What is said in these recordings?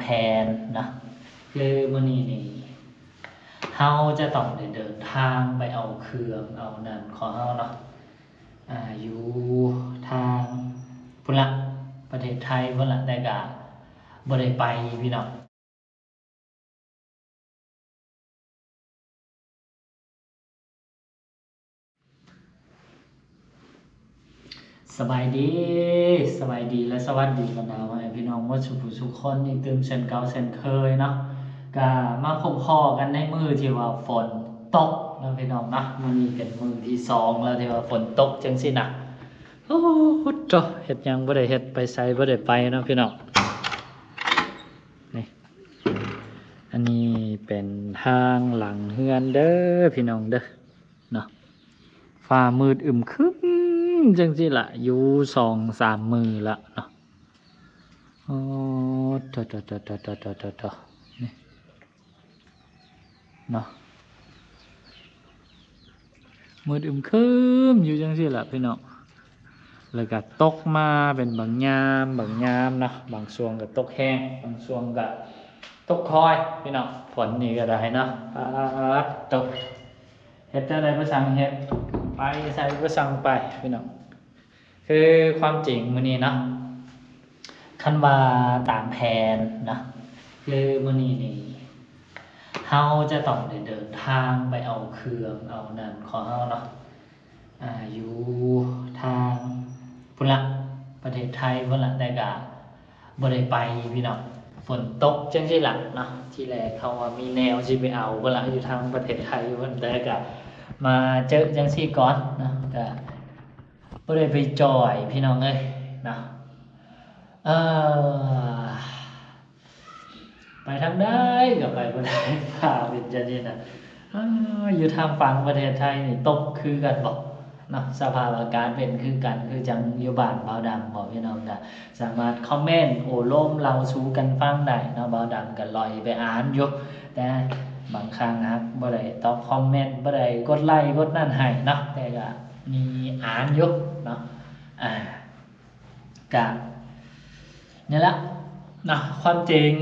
ແທນເນາະ ຄືມື້ນີ້ນີ້ ເຮົາຈະຕ້ອງໄດ້ເດີນທາງໄປເອົາເຄື່ອງເອົານັ້ນຂອງເຮົາເນາະ ອາ ຢູ່ທາງພຸ້ນລະ ປະເທດໄທພຸ້ນລະ ແຕ່ກະບໍ່ໄດ້ໄປພີ່ນ້ອງ. ສະບາຍດີ ສະບາຍດີ ແລະ ສະຫວັດດີບັນດາພໍ່ແມ່ພີ່ນ້ອງໝົດສູ່ຜູ້ສູ່ຄົນອີກຕື່ມເຊັ່ນເກົ່າເຊັ່ນເຄີຍເນາະ ກະມາພົບພໍ້ກັນໃນມື້ທີ່ວ່າຝົນຕົກເນາະພີ່ນ້ອງເນາະ. ມື້ນີ້ເປັນມື້ທີສອງແລ້ວທີ່ວ່າຝົນຕົກຈັ່ງຊີ້ນະ. ໂອ້ໂຕ ເຮັດຫຍັງບໍ່ໄດ້ເຮັດ ໄປໃສບໍ່ໄດ້ໄປເນາະພີ່ນ້ອງ. ນີ້ ອັນນີ້ເປັນທາງຫຼັງເຮືອນເດີພີ່ນ້ອງເດີເນາະ. ຟ້າມືດອຶມຄຶມຈັ່ງຊີ້ລະ ຢູ່ສອງສາມມື້ລະເນາະ. ໂອ້ ໂຕ ໂຕ ນີ້ເນາະ ມືດອຶມຄຶມຢູ່ຈັ່ງຊີ້ລະພີ່ນ້ອງ. ແລ້ວກະຕົກມາເປັນບາງຍາມ ບາງຍາມເນາະ ບາງຊ່ວງກະຕົກແຮງ ບາງຊ່ວງກະຕົກຄ່ອຍພີ່ນ້ອງ. ຝົນນີ້ກະໄດ້ເນາະ ປາດໂຕ ເຮັດແນວໃດບໍ່ຊ່າງເຮັດ ໄປໃສບໍ່ຊ່າງໄປພີ່ນ້ອງ. ຄືຄວາມຈິງມື້ນີ້ເນາະ ຄັນວ່າຕາມແຜນເນາະ ຄືມື້ນີ້ນີ້ ເຮົາຈະຕ້ອງໄດ້ເດີນທາງໄປເອົາເຄື່ອງເອົານັ້ນຂອງເຮົາເນາະ ອາ ຢູ່ທາງພຸ້ນລະ ປະເທດໄທພຸ້ນລະ ແຕ່ກະບໍ່ໄດ້ໄປພີ່ນ້ອງ ຝົນຕົກຈັ່ງຊີ້ລະເນາະ. ທີແລກເຮົາວ່າມີແນວຊິໄປເອົາພຸ້ນລະ ຢູ່ທາງປະເທດໄທພຸ້ນ ແຕ່ກະມາເຈີຈັ່ງຊີ້ກ່ອນເນາະ ກະ ບໍ່ໄດ້ໄປຈ່ອຍພີ່ນ້ອງເອີຍເນາະ. ເອີ ໄປທາງໃດກະໄປບໍ່ໄດ້ ຟ້າເປັນຈັ່ງຊີ້ນະ. ເອີ ຢູ່ທາງຝັ່ງປະເທດໄທນີ້ຕົກຄືກັນບໍ່ເນາະ ສະພາບອາກາດເປັນຄືກັນ ຄືຈັ່ງຢູ່ບ້ານບ່າວດຳບໍ່ ພີ່ນ້ອງກະສາມາດຄອມເມັນໂອ້ລົມເລົ່າສູ່ກັນຟັງໄດ້ເນາະ. ບ່າວດຳກະລອຍໄປອ່ານຢູ່ ແຕ່ບາງຄັ້ງຫາກບໍ່ໄດ້ຕອບຄອມເມັນ ບໍ່ໄດ້ກົດໄລກົດນັ້ນໃຫ້ເນາະ ແຕ່ກະ ມີອ່ານຢູ່ເນາະ. ອາ ກະນີ້ລະເນາະ ຄວາມຈິງ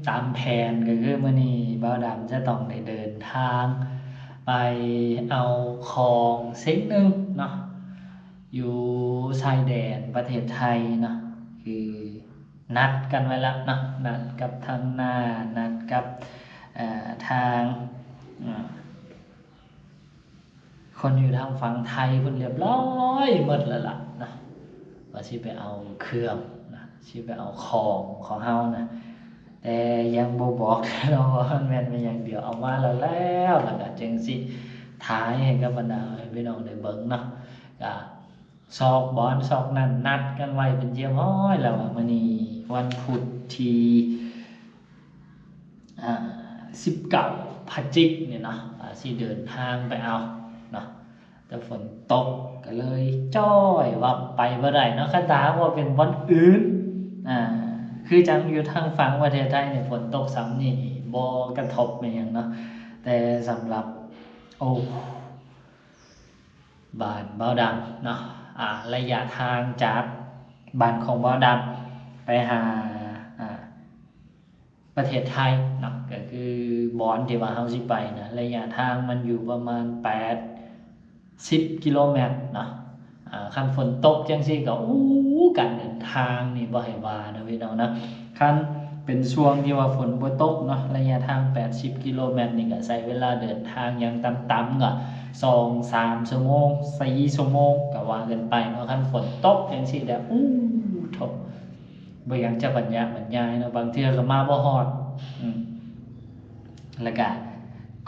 ຕາມແຜນກະຄືມື້ນີ້ບ່າວດຳຈະຕ້ອງໄດ້ເດີນທາງໄປເອົາຂອງສິ່ງໜຶ່ງເນາະ ຢູ່ຊາຍແດນປະເທດໄທເນາະ ຄືນັດກັນໄວ້ລະເນາະ ນັດກັບທາງໜ້າ ນັດກັບ ເອີ ທາງ ເອີ ຄົນຢູ່ທາງຝັ່ງໄທເພິ່ນລຽບຮ້ອຍໝົດແລ້ວລະນະ ວ່າຊິໄປເອົາເຄື່ອງນະ ຊິໄປເອົາຂອງຂອງເຮົານະ ແຕ່ຍັງບໍ່ບອກເນາະວ່າມັນແມ່ນແມ່ນຫຍັງ ດຽວເອົາມາແລ້ວ ແລ້ວ ແລ້ວກະຈຶ່ງຊິຖ່າຍໃຫ້ກັບບັນດາພີ່ນ້ອງໄດ້ເບິ່ງເນາະ. ກະຊອກບ່ອນຊອກນັ້ນນັດກັນໄວ້ເປັນທີ່ຮຽບຮ້ອຍແລ້ວວ່າ ມື້ນີ້ວັນພຸດທີ ອາ ສິບເກົ້າພະຈິກນີ້ເນາະ ວ່າຊິເດີນທາງໄປເອົາເນາະ ແຕ່ຝົນຕົກກະເລີຍຈ້ອຍວັບໄປບໍ່ໄດ້ເນາະ. ຄັນຖ້າຫາກວ່າເປັນບ່ອນອື່ນ ອາ ຄືຈັ່ງຢູ່ທາງຝັ່ງປະເທດໄທນີ້ ຝົນຕົກສ່ຳນີ້ບໍ່ກະທົບແມ່ນຫຍັງເນາະ ແຕ່ສຳລັບ ໂອ້ ບ້ານບ່າວດຳເນາະ ອາ ໄລຍະທາງຈາກບ້ານຂອງບ່າວດຳໄປຫາ ອາ ປະເທດໄທເນາະ ກະຄືບ່ອນທີ່ວ່າເຮົາຊິໄປນະ ໄລຍະທາງມັນຢູ່ປະມານແປດສິບກິໂລແມັດເນາະ. ອາ ຄັນຝົນຕົກຈັ່ງຊີ້ກະ ໂອ້ ການເດີນທາງນີ້ບໍ່ໃຫ້ວ່າເນາະພີ່ນ້ອງເນາະ. ຄັນເປັນຊ່ວງທີ່ວ່າຝົນບໍ່ຕົກເນາະ ໄລຍະທາງແປດສິບກິໂລແມັດນີ້ກະໃຊ້ເວລາເດີນທາງຢ່າງຕ່ຳໆກະສອງສາມຊົ່ວໂມງ ສີ່ຊົ່ວໂມງກະວ່າກັນໄປເນາະ. ຄັນຝົນຕົກຈັ່ງຊີ້ແລ້ວ ໂອ້ ໂທ້ ບໍ່ຢາກຈະບັນຍາ ບັນຍາຍເນາະ ບາງເທື່ອກະມາບໍ່ຮອດ ອືມ ແລ້ວກະ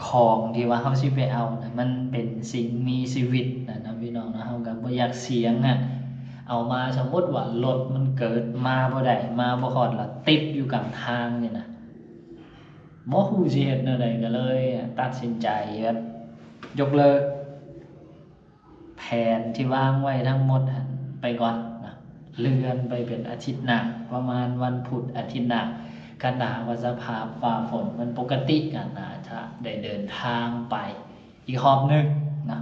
ຂອງທີ່ວ່າເຮົາຊິໄປເອົານະ ມັນເປັນສິ່ງມີຊີວິດນະເນາະພີ່ນ້ອງເນາະ ເຮົາກະບໍ່ຢາກສ່ຽງນະ ເອົາມາ ສົມມຸດວ່າລົດມັນເກີດມາບໍ່ໄດ້ ມາບໍ່ຮອດ ລະຕິດຢູ່ກາງທາງນີ້ນະ ບໍ່ຮູ້ຊິເຮັດແນວໃດ ກະເລີຍຕັດສິນໃຈແບບຍົກເລີກ ແຜນທີ່ວາງໄວ້ທັງໝົດຫັ້ນໄປກ່ອນນະ ເລື່ອນໄປເປັນອາທິດໜ້າ ປະມານວັນພຸດອາທິດໜ້າ ຄັນຖ້າຫາກວ່າສະພາບຟ້າຝົນມັນປົກກະຕິ ກະໜ້າຈະໄດ້ເດີນທາງໄປອີກຮອບໜຶ່ງນະ.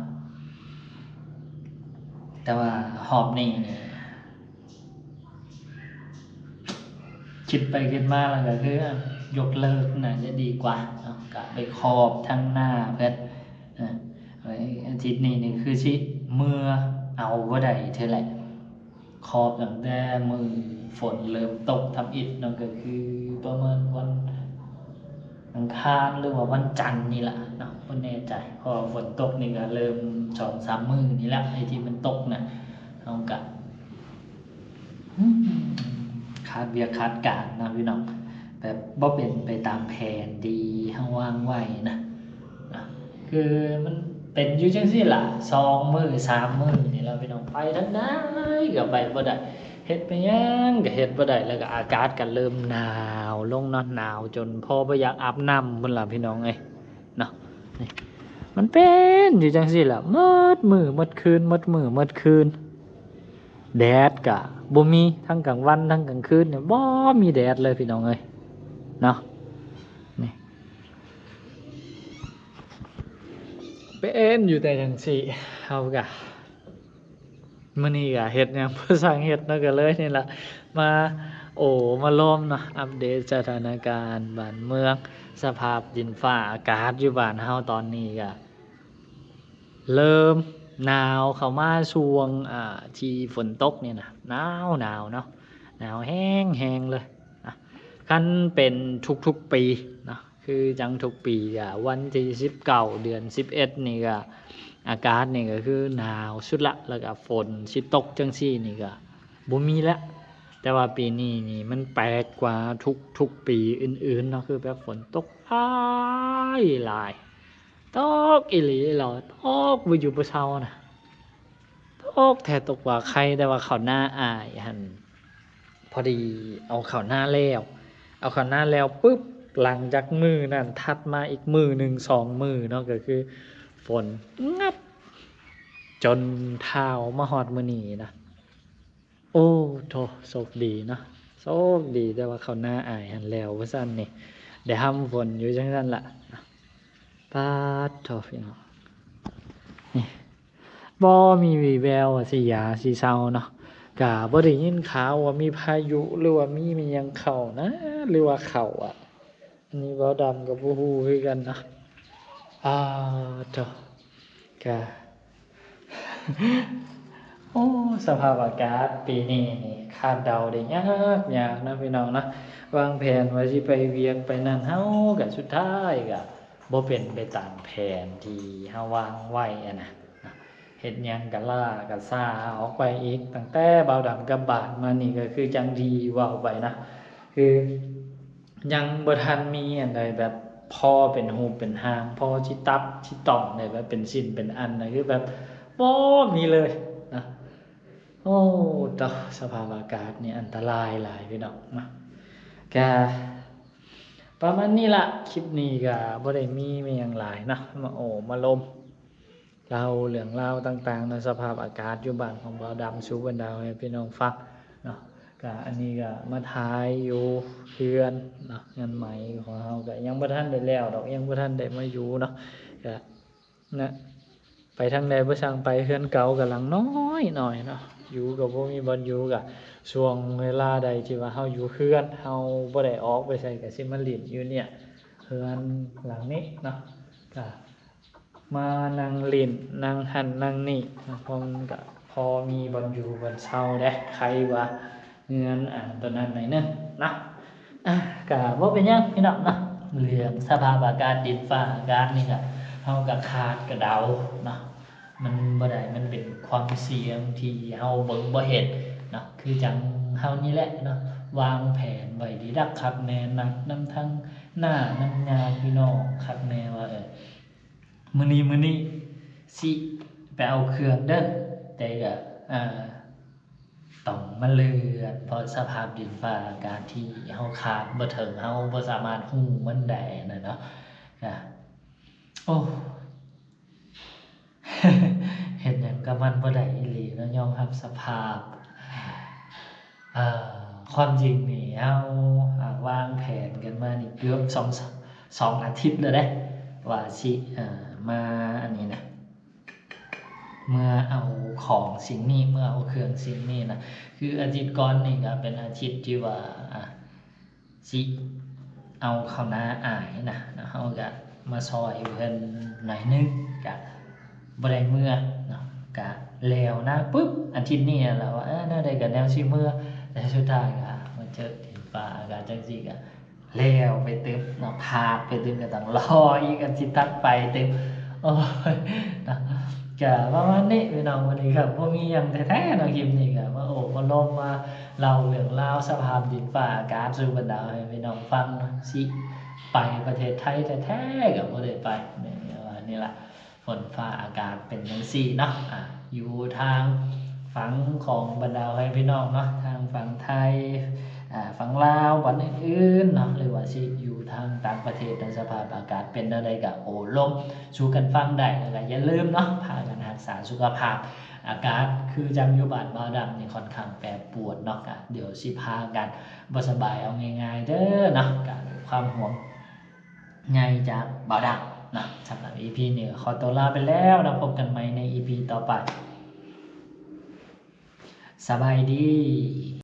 ແຕ່ວ່າຮອບນີ້ນີ້ ຄ ຄິດໄປຄິດມາແລ້ວກໍຄືຍົກເລີກໜ້າຈະດີກວ່າເນາະ ກະໄປຂອບທາງໜ້າເພິ່ນ. ອາ ອາທິດນີ້ນີ້ຄືຊິເມືອເອົາບໍ່ໄດ້ເທື່ອແຫຼະ ຂອບຕັ້ງແຕ່ມື້ຝົນເລີ່ມຕົກທຳອິດເນາະ ກໍຄືປະມານວັນອັງຄານ ຫຼືວ່າວັນຈັນນີ້ລະເນາະ ບໍ່ແນ່ໃຈ ເພາະວ່າຝົນຕົກນີ້ກໍເລີ່ມສອງສາມມື້ນີ້ແຫຼະ ໄອ້ທີ່ມັນຕົກນະ ເຮົາກະ ອືມ ຂາດວຽກຂາດການນະພີ່ນ້ອງ ແບບບໍ່ເປັນໄປຕາມແຜນທີ່ເຮົາວາງໄວ້ນະ ນະ ຄືມັນເປັນຢູ່ຈັ່ງຊີ້ລະ ສອງມື້ສາມມື້ນີ້ລະພີ່ນ້ອງ ໄປທາງໃດກໍໄປບໍ່ໄດ້ ເຮັດໄປຫຍັງກໍເຮັດບໍ່ໄດ້ ແລ້ວກໍອາກາດກໍເລີ່ມໜາວລົງເນາະ ໜາວຈົນພໍບໍ່ຢາກອາບນ້ຳພຸ້ນລະພີ່ນ້ອງເອີຍ ເນາະ ນີ້ ມັນເປັນຢູ່ຈັ່ງຊີ້ແຫຼະ ໝົດມື້ໝົດຄືນ ໝົດມື້ໝົດຄືນ ແດດກະບໍ່ມີ ທັງກາງວັນທັງກາງຄືນນີ້ບໍ່ມີແດດເລີຍພີ່ນ້ອງເອີຍ ເນາະ ນີ້ ເປັນຢູ່ແຕ່ຈັ່ງຊີ້ ເຮົາກະ ມື້ນີ້ກະເຮັດຫຍັງບໍ່ຊ່າງເຮັດເນາະ ກະເລີຍນີ້ລະ ມາໂອ້ມາລົມເນາະ ອັບເດດສະຖານະການບ້ານເມືອງ ສະພາບດິນຟ້າອາກາດຢູ່ບ້ານເຮົາຕອນນີ້ກະເລີ່ມໜາວເຂົ້າມາຊ່ວງ ອາ ທີ່ຝົນຕົກນີ້ນະ ໜາວໆເນາະ ໜາວແຮງໆເລີຍ ອາ ຄັນເປັນທຸກໆປີເນາະ ຄືຈັ່ງທຸກປີກະວັນທີສິບເກົ້າ ເດືອນສິບເອັດນີ້ກະ ອາກາດນີ້ກະຄືໜາວສຸດລະ ແລ້ວກະຝົນຊິຕົກຈັ່ງຊີ້ນີ້ກະບໍ່ມີແລ້ວ ແຕ່ວ່າປີນີ້ນີ້ມັນແປກກວ່າທຸກໆປີອື່ນໆເນາະ ຄືແບບຝົນຕົກຫຼາຍຫຼາຍ ຕົກອີ່ຫຼີອີ່ຫຼໍ ຕົກບໍ່ຢູ່ບໍ່ເຊົານະ ຕົກແທ້ຕົກວ່າ ໄຄແຕ່ວ່າເຂົ້ານາອ້າຍຫັ້ນ ພໍດີເອົາເຂົ້ານາແລ້ວ ເອົາເຂົ້ານາແລ້ວປຶບ ຫຼັງຈາກມື້ນັ້ນຖັດມາອີກມື້ໜຶ່ງສອງມື້ເນາະ ກໍຄືຝົນງັບ ຈົນທ້າວມາຮອດມື້ນີ້ນະ ໂອ້ໂທ້ ໂຊກດີເນາະ ໂຊກດີແຕ່ວ່າເຂົ້ານາອ້າຍຫັ້ນແລ້ວວ່າຊັ້ນນີ້ ໄດ້ຫ້ຳຝົນຢູ່ຈັ່ງຊັ້ນລະ ປາດໂທ້ ພີ່ນ້ອງ ນີ້ ບໍ່ມີວີ່ແວວວ່າຊິຢາຊິເຊົາເນາະ ກະບໍ່ໄດ້ຍິນຂ່າວວ່າມີພາຍຸ ຫຼືວ່າມີແມ່ນຫຍັງເຂົ້ານະ ຫຼືວ່າເຂົ້າອະ ອັນນີ້ບ່າວດຳກໍບໍ່ຮູ້ຄືກັນເນາະ ອາ ໂທ້ ກະ ໂອ້ ສະພາບອາກາດປີນີ້ນີ້ຄາດເດົາໄດ້ຍາກໆເນາະ ພີ່ນ້ອງເນາະ ວາງແຜນວ່າຊິໄປວຽກໄປນັ້ນ ເຮົາກະສຸດທ້າຍກະ ບໍ່ເປັນໄປຕາມແຜນທີ່ເຮົາວາງໄວ້ຫັ້ນນະ ເຮັດຫຍັງກະລ້າກະຊ້າອອກໄປອີກ ຕັ້ງແຕ່ບ່າວດຳກັບບ້ານມານີ້ ກໍຄືຈັ່ງທີ່ເວົ້າໄປນະ ຄືຍັງບໍ່ທັນມີອັນໃດແບບພໍເປັນຮູບເປັນຮ່າງ ພໍຊິຕັດຊິຕ້ອງໄດ້ແບບເປັນຊິ້ນເປັນອັນນະ ຄືແບບບໍ່ມີເລີຍນະ ໂອ້ ຕາ ສະພາບອາກາດນີ້ອັນຕະລາຍຫຼາຍ ພີ່ນ້ອງເນາະ ກະ ປະມານນີ້ລະ ຄລິບນີ້ກະບໍ່ໄດ້ມີແມ່ນຫຍັງຫຼາຍເນາະ ມາໂອ້ມາລົມ ເລົ່າເລື່ອງລາວຕ່າງໆ ໃນສະພາບອາກາດຢູ່ບ້ານຂອງບ່າວດຳສູ່ບັນດາພໍ່ແມ່ພີ່ນ້ອງຟັງເນາະ ກະອັນນີ້ກະມາຖ່າຍຢູ່ເຮືອນເນາະ ເຮືອນໃໝ່ຂອງເຮົາກະຍັງບໍ່ທັນໄດ້ແລ້ວດອກ ຍັງບໍ່ທັນໄດ້ມາຢູ່ເນາະ ກະ ນະ ໄປທາງໃດບໍ່ຊ່າງໄປ ເຮືອນເກົ່າກໍຫຼັງນ້ອຍໆເນາະ ຢູ່ກໍບໍ່ມີບ່ອນຢູ່ ກະຊ່ວງເວລາໃດທີ່ວ່າເຮົາຢູ່ເຮືອນ ເຮົາບໍ່ໄດ້ອອກໄປໃສ ກະຊິມາຫຼິ້ນຢູ່ເນີ້ຍ ເຮືອນຫຼັງນີ້ເນາະ ກະມານັ່ງຫຼິ້ນນັ່ງຫັ້ນນັ່ງນີ້ເນາະ ເພາະມັນກະພໍມີບ່ອນຢູ່ບ່ອນເຊົາແດ່ ໄຄກວ່າເຮືອນ ອາ ໂຕນັ້ນໜ້ອຍໜຶ່ງເນາະ. ອາ ກະບໍ່ເປັນຫຍັງພີ່ນ້ອງເນາະ ເລື່ອງສະພາບອາກາດ ດິນຟ້າອາກາດນີ້ກະ ເຮົາກະຄາດກະເດົາເນາະ ມັນບໍ່ໄດ້ ມັນເປັນຄວາມສ່ຽງທີ່ເຮົາເບິ່ງບໍ່ເຫັນເນາະ ຄືຈັ່ງເຮົານີ້ແຫຼະເນາະ ວາງແຜນໄວ້ດີດັກຄັກແນ່ ນັດນຳທາງໜ້ານຳຍາດພີ່ນ້ອງຄັກແນ່ວ່າ ເອີ ມື້ນີ້ ມື້ນີ້ຊິໄປເອົາເຄື່ອງເດີ ແຕ່ກະ ອາ ຕ້ອງມາເລື່ອນ ເພາະສະພາບດິນຟ້າອາກາດທີ່ເຮົາຄາດບໍ່ເຖິງ ເຮົາບໍ່ສາມາດຮູ້ມັນໄດ້ຫັ້ນນະເນາະ ກະ ໂອ້ ເຮັດຫຍັງກັບມັນບໍ່ໄດ້ອີ່ຫຼີເນາະ ຍອມຮັບສະພາບ ເອີ ຄວາມຈິງນີ້ເຮົາ ອາ ວາງແຜນກັນມານີ້ເກືອບສອງ ສອງອາທິດແລ້ວເດ້ ວ່າຊິ ເອີ ມາອັນນີ້ນະ ເມືອເອົາຂອງສິ່ງນີ້ ເມືອເອົາເຄື່ອງສິ່ງນີ້ນະ ຄືອາທິດກ່ອນນີ້ກະເປັນອາທິດທີ່ວ່າ ອາ ຊິເອົາເຂົ້ານາອ້າຍນະ ເຮົາກະມາຊ່ອຍເພິ່ນໜ້ອຍໜຶ່ງ ກະບໍ່ໄດ້ເມືອເນາະ ກະແລ້ວນາປຶບ ອາທິດນີ້ລະວ່າ ເອີ ແນວໃດກະແນວຊິເມືອ ແຕ່ສຸດທ້າຍກະມາເຈີດິນຟ້າອາກາດຈັ່ງຊີ້ກະ ແລ້ວໄປຕຶບເນາະ ພາດໄປຕຶບ ກະຕ້ອງລໍອີກ ກະຊິຖັດໄປຕຶບ ໂອ້ຍເນາະ ກະປະມານນີ້ພີ່ນ້ອງ ມື້ນີ້ກະບໍ່ມີຫຍັງແທ້ໆເນາະ ຄລິບນີ້ກະມາໂອ້ມາລົມ ມາເລົ່າເລື່ອງລາວສະພາບດິນຟ້າອາກາດສູ່ບັນດາໃຫ້ພີ່ນ້ອງຟັງ ຊິໄປປະເທດໄທແທ້ໆກະບໍ່ໄດ້ໄປ ແມ່ນວ່ານີ້ລະ ຝົນຟ້າອາກາດເປັນຈັ່ງຊີ້ເນາະ ອາ ຢູ່ທາງຝັ່ງຂອງບັນດາໃຫ້ພີ່ນ້ອງເນາະ ທາງຝັ່ງໄທ ອາ ຝັ່ງລາວ ບ່ອນອື່ນໆເນາະ ຫຼືວ່າຊິຢູ່ທາງຕ່າງປະເທດເນາະ ສະພາບອາກາດເປັນແນວໃດກະໂອ້ລົມສູ່ກັນຟັງໄດ້ ແລ້ວກະຢ່າລືມເນາະ ພາກັນຮັກສາສຸຂະພາບ ອາກາດຄືຈັ່ງຢູ່ບ້ານບ່າວດຳນີ້ຄ່ອນຂ້າງແປປວນເນາະ ກະດຽວຊິພາກັນບໍ່ສະບາຍເອົາງ່າຍໆເດີເນາະ ກະດ້ວຍຄວາມຫ່ວງໃຍຈາກບ່າວດຳເນາະ ສຳລັບອີພີນີ້ກະຂໍຕົວລາໄປແລ້ວເນາະ ພົບກັນໃໝ່ໃນອີພີຕໍ່ໄປ ສະບາຍດີ.